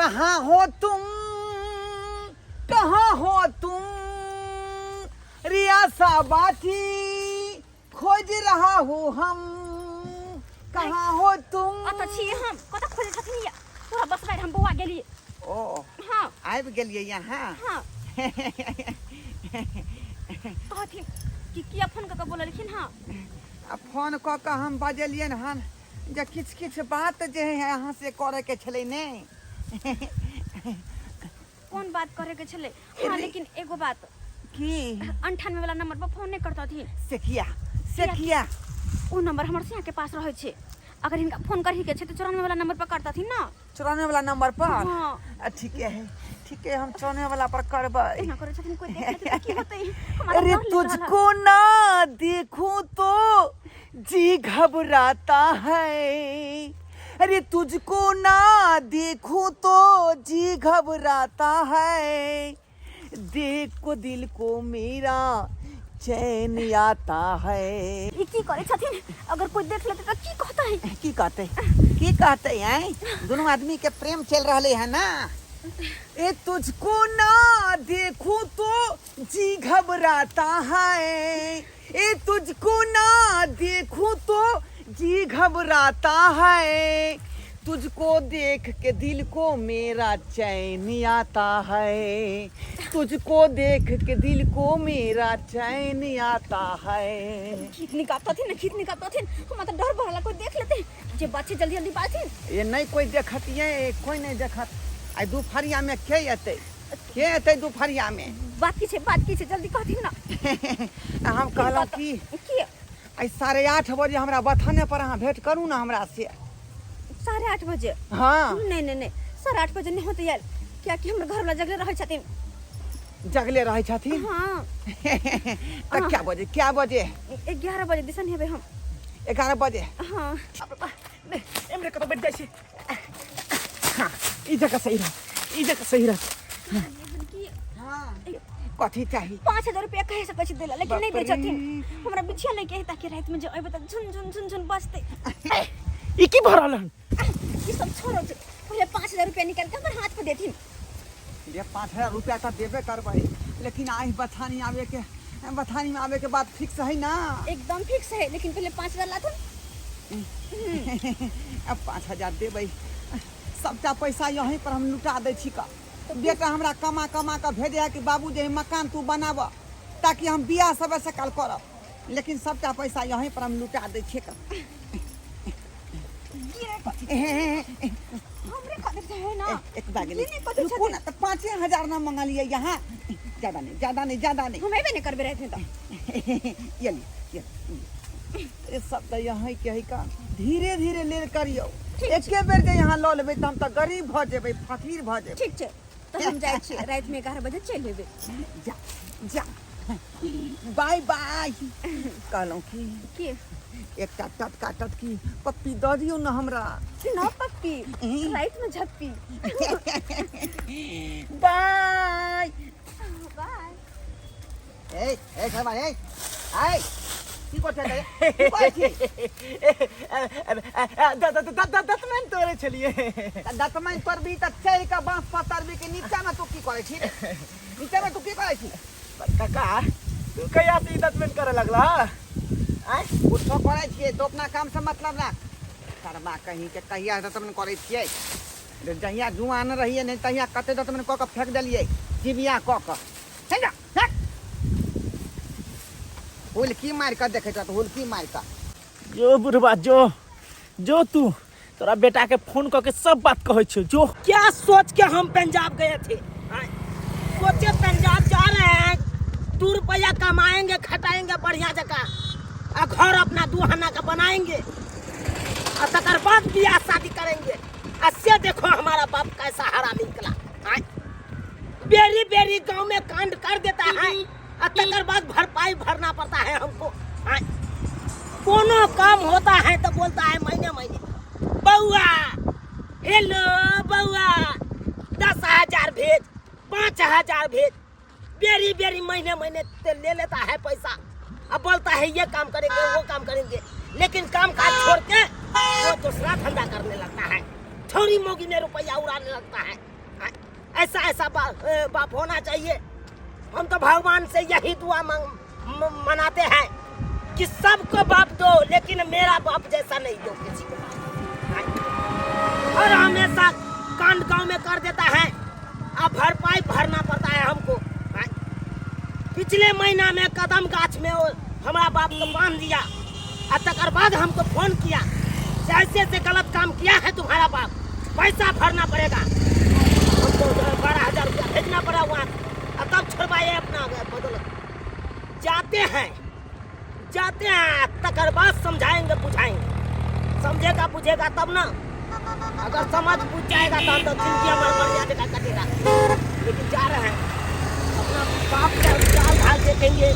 कहाँ हो तुम, कहाँ हो तुम, रियासा बाटी खोज रहा हूँ हम, कहाँ हो तुम। अतऽ छियै हम, कतऽ खोजै छथिन ये? पूरा बस बाहर हम बौआ गेलियै। ओ हाँ। आबि गेलियै यहाँ। हाँ। कहथिन कि किया फोन कऽ के बोललखिन हँ? आ फोन कऽ के हम बजेलियनि हन जे किछु किछु बात जे है अहाँ से करैके छलै ने। कोन बात करे के छलै? हाँ, लेकिन एगो बात। की? 98 वाला नंबर पर फोन नहीं करतथिन। से किया? से किया? ओ नंबर हमर सिया के पास रहै छै। अगर हिनका फोन करही के छै तऽ 94 वाला नंबर पर करतथिन ना। 94 वाला नंबर पर? हाँ। आ, ठीके है, ठीके है, हम 94 वाला पर करबै। एना करै छथिन, कोई देख लेतै तऽ की होतै? हमरा अरे डर लागि रहल है। तुझको ना देखूं तो जी घबराता है, अरे तुझको ना देखूं तो जी घबराता है, देख को दिल को मेरा चैन आता है। ई की करै छथिन? अगर कोई देख लेतै तऽ की कहतै? की कहतै, की कहतै? हैं दोनों आदमी के प्रेम चल रहले है ना। ए तुझको ना देखूं तो जी घबराता है, ए तुझको ना देखूं तो जी घबराता है, तुझको देख के दिल को मेरा चैन आता है, तुझको देख के दिल को मेरा चैन आता है। गीत निकालतथिन ना, गीत निकालतथिन, हमरा तऽ डर भरल, कोई देख लेतै जे बच्चे जल्दी जल्दी बाजथिन। ये नहीं कोई देखत, ये कोई नहीं देखत। आई दुपहरिया में के एतै, के एतै दुपहरिया में? बात की छै, बात की छै, जल्दी कहथिन ना। हम कहलहुँ की की? आई 8:30 बजे हमरा बथाने पर अहाँ भेंट करू ना हमरा से। 8:30 बजे? हाँ। नहीं, नहीं, नहीं, 8:30 बजे नहीं होते यार, क्या कि हमर घर वाला जगले रहै छथिन। जगले रहै छथिन? हाँ। तऽ क्या बजे, क्या बजे? 11 बजे दिसन हेबै हम। 11 बजे? हाँ। नहीं, एमरे कतौ बैठ जाइ छी। हाँ, ई जगह सही रह, ई जगह सही रह। हाँ। कथी चाही? 5000 रुपया कहे सकै छी देला, लेकिन नहीं दै बाप रे। छथिन। हमरा बिछिया लैके है ताकि राति में जे अयबै तऽ झुन झुन झुन झुन बजतै। ई की भऽ रहल हन? ई सब छोड़ो, पहिले 5000 रुपया निकाल के हमर हाथ पर देथिन। ये 5000 रुपया तऽ देबे करबै, लेकिन आइ बथानी आबे के, बथानी में आबे के बात फिक्स है ना? एकदम फिक्स है, लेकिन पहले 5000 लाथुन। अब 5000 देबै, सबटा पैसा यहीं पर हम लुटा दै छी का। बेटा हमरा कमा कमा कऽ भेजै है कि बाबू जे मकान तू बनाब ताकि हम बियाह सब से काल करब, लेकिन सबटा पैसा यहीं पर हम लुटा दै छियै का। हमरे खातिर से है ना। एक बैग ले। नहीं, नहीं, कथी रुकू ना, तऽ 5000 ना मंगलियै यहाँ। ज्यादा नहीं, ज्यादा नहीं, ज्यादा नहीं। हम एबे नहीं करबे रहते तो। ये ले, ये ले। ये सब तऽ यहाँ के है का, धीरे धीरे ले करियौ। ठीक एके बेर जे यहाँ लऽ लेबै तऽ हम तऽ गरीब भऽ जेबै, फकीर भऽ जेबै। ठीक छै, तऽ हम जाइ छियै, राति में 11 बजे चलि एबै। जा, जा, बाय बाय। कहलहुँ की? की? एकटा टटका टटकी पप्पी दऽ दियौ ने हमरा। न पप्पी, राति में झप्पी। बाय बाय। ए, ए, घरमा, ए, ए, की करै छै रे? की करै छी? दतमैन तोड़ै छलियै। तऽ दतमैन तोड़बी तऽ चढ़ि कऽ बाँस पर तोड़बी कि नीचा में तू की करै छी रे? नीचा में तू की करै छी? काका, तू कहिया से ई दतमैन करऽ लगला? आँय? कुछो करै छियै तो अपना काम से मतलब राख। करबा कहीं के कहिया दतमैन करै छियै? रे जहिया जुआन रहियै ने तहिया कते दतमैन कऽ कऽ फेंक देलियै, जिबिया कऽ कऽ। हे जा, हे। हुलकी मारि कऽ देखैत रहत, हुलकी मारि कऽ। जो बुढ़बा, जो, जो तू तोरा बेटा के फोन कऽ के सब बात कहै छियौ, जो। क्या सोच के हम पंजाब गए थे? आय, सोचे पंजाब जा रहे हैं, 2 रुपया कमाएंगे, खटाएंगे बढ़िया जगह, आ घर अपना 2 आना का बनाएंगे, आ तकर बाद बियाह शादी करेंगे। आ से देखो हमारा बाप कैसा हरामी निकला। आय, बेरी बेरी गांव में कांड कर देता है, आ तकर बाद भरपाई भरना पड़ता है हमको। आय, कोनो काम होता है तो बोलता है महीने महीने, बउआ हेलो बउआ 10,000 भेज, 5,000 भेज, बेरी बेरी महीने महीने ते ले लेता है पैसा। अब बोलता है ये काम करेंगे वो काम करेंगे, लेकिन काम काज छोड़ के वो दूसरा धंधा करने लगता है, छोरी मोगी में रुपया उड़ाने लगता है। ऐसा ऐसा बाप होना चाहिए। हम तो भगवान से यही दुआ मनाते हैं कि सबको बाप दो, लेकिन मेरा बाप जैसा नहीं दो किसी को। और हमेशा कांड गांव में कर देता है, अब भरपाई भरना पड़ता है हमको। पिछले महीना में कदम गाछ में वो हमारा बाप को बांध दिया, और तकर बाद हमको फोन किया, ऐसे ऐसे गलत काम किया है तुम्हारा बाप, पैसा भरना पड़ेगा। हमको 12,000 रुपया भेजना पड़ा वहाँ, और तब छुड़वाए अपना बदौलत। जाते हैं, जाते हैं, तकर बाद समझाएंगे बुझाएंगे, समझेगा बुझेगा तब ना। अगर समझ बुझ जाएगा तो हम तो जिंदगी हमारे बढ़िया जगह कटेगा। लेकिन जा रहे हैं अपना बाप का चाल ढाल देखेंगे,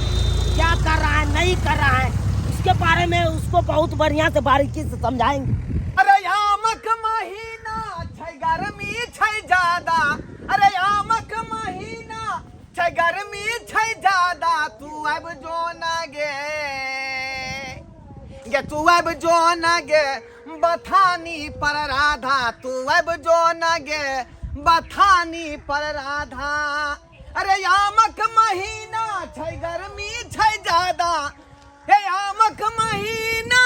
क्या कर रहा है नहीं कर रहा है, उसके बारे में उसको बहुत बढ़िया से बारीकी से समझाएंगे। अरे आमक महीना छै गर्मी छै ज्यादा, अरे आमक महीना छै गर्मी छै ज्यादा, तू आबि जो ना गे, गे तू आबि जो ना गे बथानी पर राधा, तू आबि जो ना गे बथानी पर राधा। अरे आमक महीना छै गर्मी छै ज्यादा, हे आमक महीना,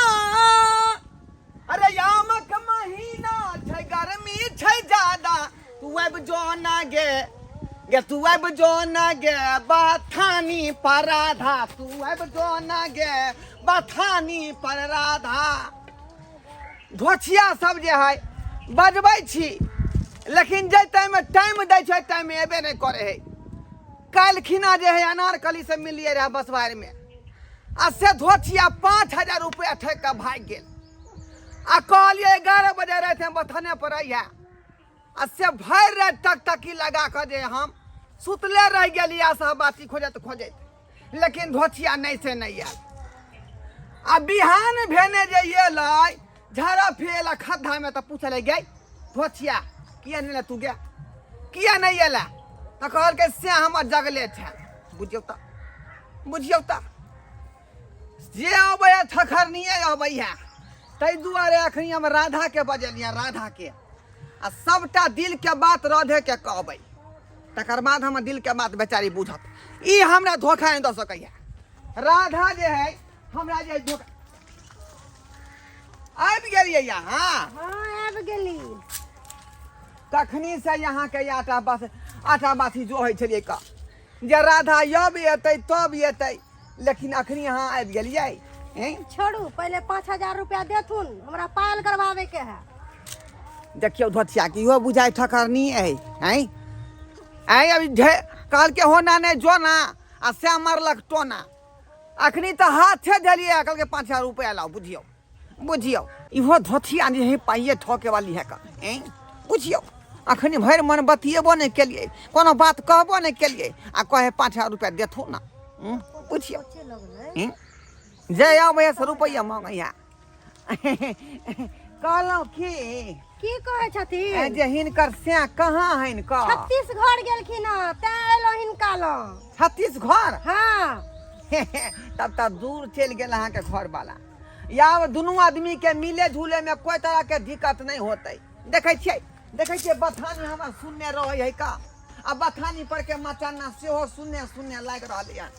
अरे आमक महीना छै गर्मी छै ज्यादा, तू आबि जो ना गे, गे तू आबि जो ना गे बथानी पर राधा, तू आबि जो ना गे बथानी पर राधा। धोछिया सब जे है बजबै छी, लेकिन जाहि टाइममे टाइम दै छै टाइममे एबे नहि करै है। काल्हि खिना जे है अनारकली से मिलिए रहे बसवारमे, आ से धोछिया 5,000 रुपया ठकि कऽ भागि गेल। आ कहलियै 11 बजे रातिमे बथाने पर अइहे, आ से भरि राति टकटकी लगा कऽ जे हम सुतले रहि गेलियै सहबाती खोजैत खोजैत, लेकिन धोछिया नहि से नहि आयल। आ बिहान भेने जे एलै झाड़ा फेल खद्धामे, तऽ पूछलै गे धोछिया किया नहि एलै तू गे, किया नहि एलै? तऽ कहलकै से हमर जगले छै। बुझियौ तऽ, बुझियौ तऽ जे अबै है ठखरनिए अबै है। ताहि दुआरे अखनी हम राधाके बजेलियै, राधाके, आ सबटा दिलके बात राधेके कहबै, तकर बाद हमर दिलके बात बेचारी बुझत। ई हमरा धोखा नहि दऽ सकैए। राधा जे है हमरा जे धोखा आबि गेलियै यहाँ? हाँ आबि गेली। कखनी से यहाँ के आटा बस आटा बाथी जो होइ छलियै का जे राधा यब एतै तब एतै, लेकिन अखनी अहाँ आबि गेलियै। हैं? छोड़ू, पहिले 5,000 रुपया देथुन, हमरा पायल करवावे के है। देखियौ धोतिया की इहो बुझाइ ठकरनी है। हैं आइ अभी ढे कहलकै होना नहि जो ना, आ से मारलक टोना। अखनी तऽ हाथे देलियै, कहलकै 5,000 रुपया लाउ। बुझियौ, बुझियौ इहो धोतिया जे है पाइए ठके वाली है का। हैं बुझियौ अखनी भरि मन बतियेबो नहि केलियै, कोनो बात कहबो नहि केलियै, आ कहे 5,000 रुपया देथु ना। बुझियौ जे आबै से रुपैआ मांगैया। कहलहुँ की की कहै छथिन जे हिनकर सैं कहाँ हनि क? छत्तीसगढ़ गेलखिन हँ, तें एलहुँ हिनका लग। छत्तीसगढ़? हाँ। तब तऽ दूर चलि गेल अहाँके घरवाला। या दुनू आदमी के मिले झूले में कोई तरह के दिक्कत नहीं होते। देखै छियै, देखै छियै बथानी हमर सुनने रहै है का, आ बथानी पर के मचाना सेहो सुनने सुनने लागि रहल हन,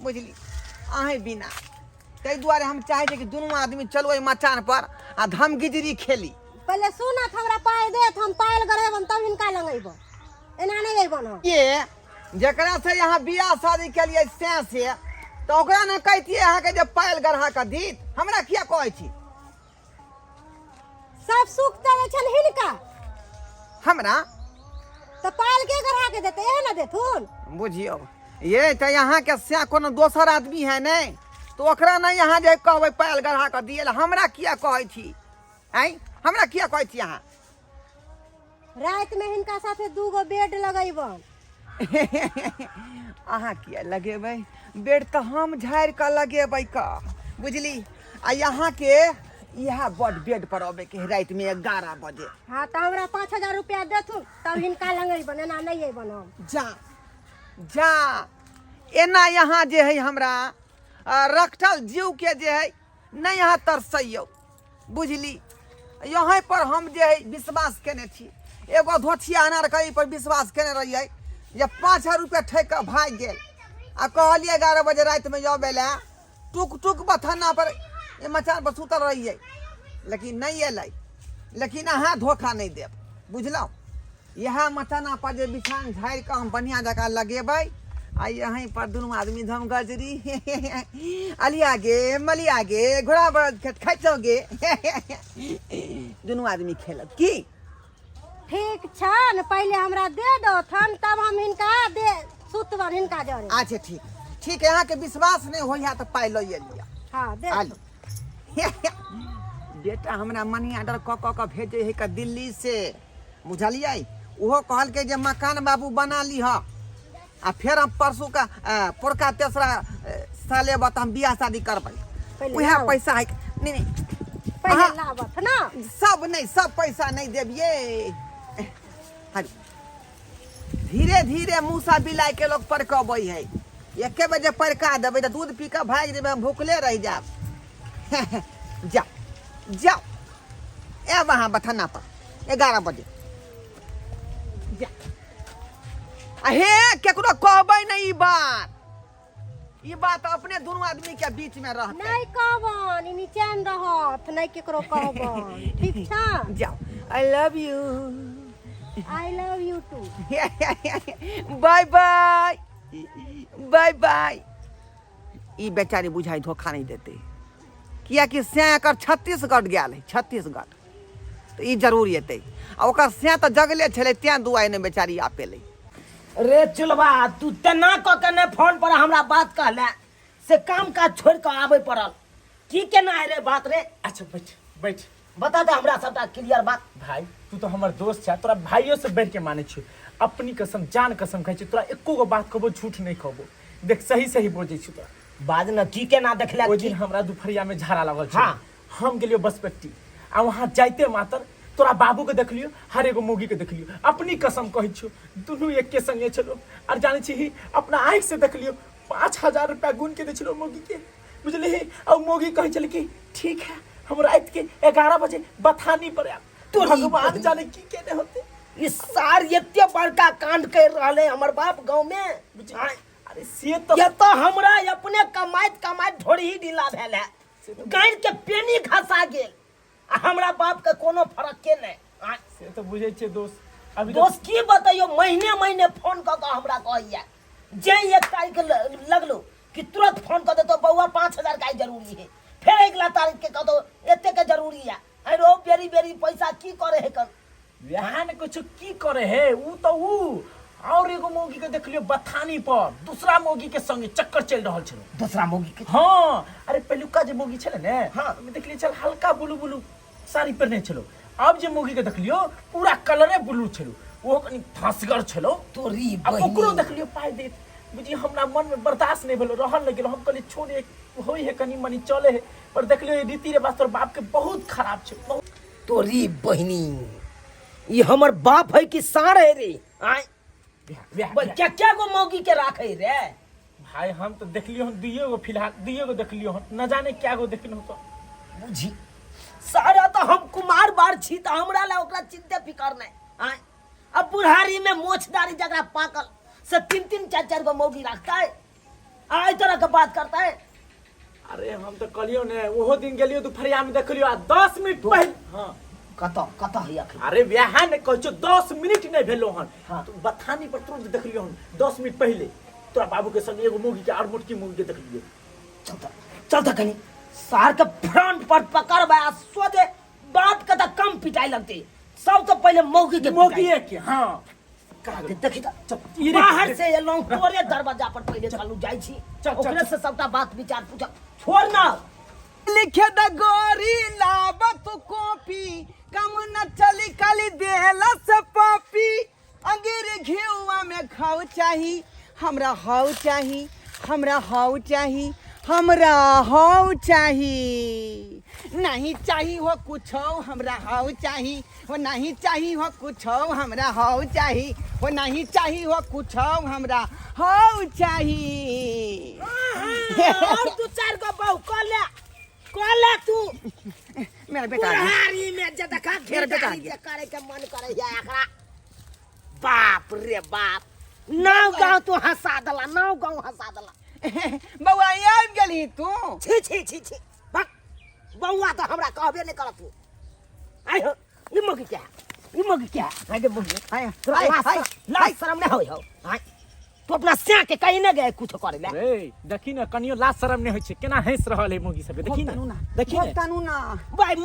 बुझली अहें बिना। ताहि दुआरे हम चाहै छियै कि दुनू आदमी चलू एहि मचान पर आ धमगिजरी खेली। पहिले सुनत, हमरा पाइ देत, हम पायल गढ़ेबन तब हिनका लग अयबन, एना नहि अयबन हम। ये जकरा से यहाँ बियाह शादी केलियै से तऽ ओकरा ने कहितियै अहाँके जे पायल गढ़ा कऽ दीत, हमरा किया कहै छी? सब सुख देबै छनि हिनका। हमरा तऽ पायल के गढ़ा के देतै? एहे ने देथुन। बुझियौ ये तऽ अहाँके से कोनो दोसर आदमी है नहि, तऽ ओकरा नहि अहाँ जे कहबै पायल गढ़ा कऽ दियै लए, हमरा किया कहै छी? आँय हमरा किया कहै छी अहाँ? राति में हिनका साथे 2 गो बेड लगैबन। अहाँ किया लगेबै बेड? तऽ हम झाड़ि कऽ लगेबै का, बुझली? आ यहाँके इएह बड बेड पर अबैके है रातिमे 11 बजे। हाँ तऽ हमरा 5,000 रुपया देथुन तब हिनका लग अयबन, एना नहि अयबन हम। जा जा, एना यहाँ जे है हमरा रखटल जीव के जे है नहि यहाँ तरसैयौ, बुझली? यहाँ पर हम जे है विश्वास केने छी, एगो धोछिया अनार कहीं पर विश्वास केने रहियै जे 5000 रुपया ठकि कऽ भागि गेल आ कहलियै 11 बजे रातिमे अबै लए टुक टुक बथाना पर ए मचान पर सुतल रहियै लेकिन नहि एलै लेकिन अहाँ धोखा नहि देब बुझलहुँ इएह मचाना पर जे बिछान झाड़ि कऽ हम बढ़िआँ जकाँ लगेबै आ यहीं पर दुनू आदमी धमगजरी अलिया गे मलिया गे घोड़ा बड़द खेत खाइतो गे दुनू आदमी खेलब की ठीक छन पहिले हमरा दे दथन तब हम हिनका दे सुतबन हिनका जरे अच्छा ठीक ठीक है अहाँके विश्वास नहि होइए तऽ पाइ लऽ लिअ हाँ दे आलू बेटा हमरा मनी ऑर्डर कऽ कऽ कऽ भेजै है कऽ दिल्ली से बुझलियै ओहो कहलकै जे मकान बाबू बना लिह आ फेर हम परसू का पोरका तेसरा साल एबऽ तऽ हम बियाह शादी करबै पहिले उएह लाबऽ। पैसा है नहीं नहीं पहिले अहाँ- लाबथ ना सब नहीं सब पैसा नहीं देबियै हरी धीरे धीरे मूसा बिलाइ के लोग परकबै है एके बजे परका देबै तऽ दूध पी कऽ भागि जेबै हम भूखले रहि जायब जाओ जाओ आयब अहाँ बथाना पर 11 बजे जा आ हे केकरो कहबै नहि ई बात ई बात अपने दुनू आदमी के बीच में रहतै नहीं कहबन ई निचैन रहत नहीं केकरो कहबन ठीक छ जाओ I love you I love you too bye bye bye bye ई बेचारी बुझाइ धोखा नहि देतै किएकि सैं एकर छत्तीसगढ़ गेल है छत्तीसगढ़ तऽ ई जरूर एतै आ ओकर सैं तऽ जगले छलै तें दुआइ नहि बेचारी आपेलै रे चुलबा तू तेना कऽ के ने फोन पर हमरा बात कहले से काम काज छोड़ कऽ आबै पड़ल की केना है रे बात रे अच्छा बैठ बैठ बता दे हमरा सबटा क्लियर बात भाई तू तो हमर दोस्त छै तोरा भाइयों से बढ़ के मानै छियो अपनी कसम जान कसम खाइ छी तोरा एको गो बात कहबो झूठ नहीं कहबो देख सही सही बजै छी तोरा बाज न की केना देखले ओहि दिन हमरा दुपहरिया में झाड़ा लागल छल हाँ। हम गेलियो बसपट्टी आ वहाँ जाइते मातर तोरा बाबू के देखलियो हर एगो मौगी के देखलियो अपनी कसम कहै छियो दुनू एके संगे छलो आर जानै छी अपना आँखि से देखलियो 5000 रुपया गुन के दै छलो मौगी के बुझलिही आ मौगी कहै छलै कि ठीक है हम रात के 11 बजे बथानी पर आयब तोरी भगवान जाने की केने होते ई सार एते बड़का कांड कर रहले हमर बाप गांव में बुझ- अरे से तो ये तो हमरा अपने कमाइत कमाइत ढोरही ढीला भेल है गानि के पेनी घसा गेल आ हमरा बाप के कोनो फर्क के नहीं आँय। से तो बुझै छियै दोस्त अभी तो दोस्त की बतैयो महीने महीने फोन कऽ कऽ हमरा कहैया जे एक तारीख के लगलो कि तुरंत फोन कऽ देतो बौआ 5000 का जरूरी है फिर अगला तारीख के कह दो एते के जरूरी है अरे ओ बेरी बेरी पैसा की करे है कल वएह ने कुछ की करे है ऊ तो ऊ और एगो मौगी के देखलियो बथानी पर दूसरा मौगी के संगे चक्कर चलि रहल छलो दूसरा मौगी के हाँ अरे पहिलुका जे मौगी छले ने हाँ। ओहिमे देखलियै छल हल्का ब्लू ब्लू साड़ी पहिरने छलो अब जे मौगी के देखलियो पूरा कलरे ब्लू छलो ओहो कनि धसगर छलो तोरी आ ओकरो देखलियो पाइ देत बुझी हमरा मन में बर्दाश्त नहीं भेलो रहल नहीं गेलो हम कहलियै छोड़ एक होइ है कनि मनि चले है पर देखलियो ई रीति रिवाज तोर बाप के बहुत खराब छै बहुत तोरी बहिनी ई हमर बाप है कि सार है रे आय व्याह- बल क्या क्या गो मौगी के राखे रे भाई हम तो देखलियो हन दुइये गो फिलहाल दुइये गो देखलियो हन न जाने क्या गो देखलियो तो बुझी सारा तो हम कुमार बार छी तो हमरा ला ओकरा चिंता फिकर नहीं आय अब बुढ़ारी में मोछदारी जकरा पाकल से तीन तीन चार चार गो मौगी रखता है आय तरह के बात करता है अरे हम तो कहलियो ने ओहो दिन गेलियो दुपहरिया में देखलियो आ 10 मिनट पहले हाँ कत कत है अखन अरे व्याह ने कहै छौ 10 मिनट नहीं भेलो हन हाँ। तू बथानी पर तुरंत देखलियो हन 10 मिनट पहले तोरा बाबू के संग एगो मौगी के और मोटकी मौगी के देखलियो चल त चल त कनी सार के फ्रंट पर पकड़बै आ सोझे बाप के त कम पिटाई लगते सब तो पहले मौगी के मौगी के हाँ पिटाई। देखी त चल, ई रे- बाहर से एलहुँ तोरे दरवाजा पर पहले चलू जाइ छी चल, चल, ओकरे चल। से सबटा बात विचार पूछब छोड़ ना लिखे द गोरी लाबत कॉपी कम न चली काली देला से पापी अंगेर घेउआ में खाओ चाही हमरा हाउ चाही हमरा हाउ चाही हमरा हाउ चाही नहीं चाही हो कुछ हमरा हाउ चाही हो नहीं चाही हो कुछ हमरा हाउ चाही हो नहीं चाही हो कुछ हमरा हाउ चाही और दू चार गो बहु कऽ ले कऽ ले तू मेरा बेटा आ गया। बुढ़ारी में जे देखा मेरा बेटा आ घेरदारी गया। जे करे के मन करे है एकरा। बाप रे बाप, नाव गांव तू हंसा दला, नाव गांव हंसा दला। बौआ आबि गेलही तू? छी छी छी छी, बक बौआ तो हमरा कहबे नहीं करत तू। आइ हो, ई मगी क्या, ई मगी क्या आइ दे मगी। हाय तोरा हाय लाज हाय शरम- लाज शरम नहीं होय हो? आइ तू अपना स्या के कहीं न गए कुछ करे ले। रे देखी ने, कनियो लाज शरम नहीं होइ छै, केना हंस रहल है मौगी सबके, देखी ने, देखी ने। तानू ना। भाई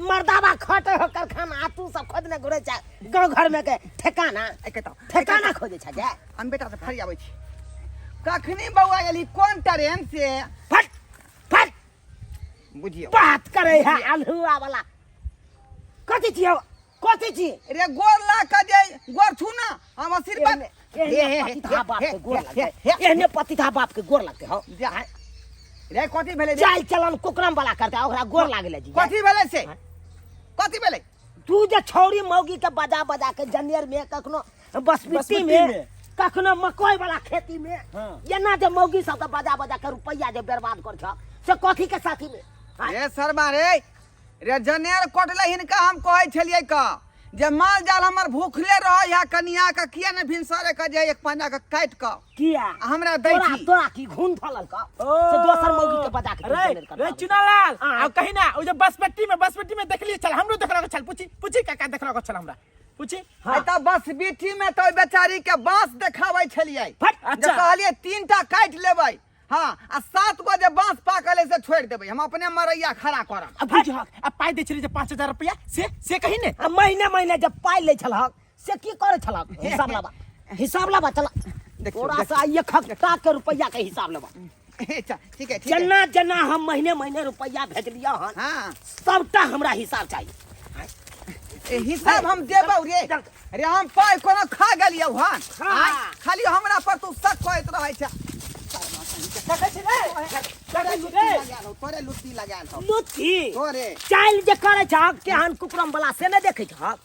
मर्दाबा खटे हो कारखाना, आ तू सब खोजने घुरे छ गांव घर में के ठेकाना। एके तो ठेकाना खोजे छ जे। हम बेटा से फरी आबै छी। कखनी बौआ एली, कोन ट्रेन से? फट फट। बुझियौ। बात करे है अलहुआ वाला। कथी छियो, कथी छी? रे गोर ला के जे गोर छू ना, हम आशीर्वाद। एहने पतिथा बाप के गोर लगते, एहने पतिथा बाप के गोर लगते हो। जा रे, कथी भेलै रे? चाल चलन कुकरम वाला करते, ओकरा गोर लागले जी। कथी भेलै से, कथी भेलै? तू जे छौरी मौगी के बजा बजा के जनेर में, कखनो बसबिट्टी बसबिट्टी में, में, कखनो मकई वाला खेती में, हाँ। एना जे मौगी सब के बजा बजा के रुपैया जे बर्बाद कर छ, से कथी के साथी में? हाँ? रे शर्मा रे, रे जनेर कटले हिनका हम कहै छलियै क जे माल जाल हमर भूखले रहै है, कनिया के किया ने भिनसरे के जे एक पंजा के काटि क किया आ हमरा दै तोरा छी। तोरा की घून धलल का से दोसर मौगी के बजा के रे जनेर रे करता? चुनालाल, हाँ। आ कही ना, ओ जे बसपट्टी में, बसपट्टी में देखलिए छल, हमरो देखलक छल। पूछी, पूछी काका, देखलक छल हमरा, पूछी। हाँ। तऽ बस बीठी में तऽ ओहि बेचारी के बांस देखाबै छलियै। फट। जे अच्छा। कहलियै 3 टा काटि लेबै, हाँ, आ 7 गो जे बांस पाकल है से छोड़ि देबै, हम अपने मरैया खड़ा करब। आ बुझहक, आ पाइ दै छलियै जे 5000 रुपया, से कही ने। आ महीने महीने जब पाइ लै छलहक से की करै छलहक? हिसाब लाबा, हिसाब लाबा, चल। देखियौ, तोरा से आइ एकहकटा के रुपैया के हिसाब लेबा। अच्छा, ठीक है, ठीक है। जेना जेना हम महीने महीने रुपैया भेजलियै हन, सबटा हमरा हिसाब चाही। ए, हिसाब हम देबौ रे। रे हम पाइ कोनो खा गेलियौ हन? हाँ। आँय, खाली हमरा पर तू शक करैत रहै छै। देखै छी रे, देखै छी रे। लगायल हौ, तोरे लुत्ती लगायल हौ। लुत्ती? तोरे। चालि जे करै छहक केहन कुकरम वाला से नहि देखै छहक?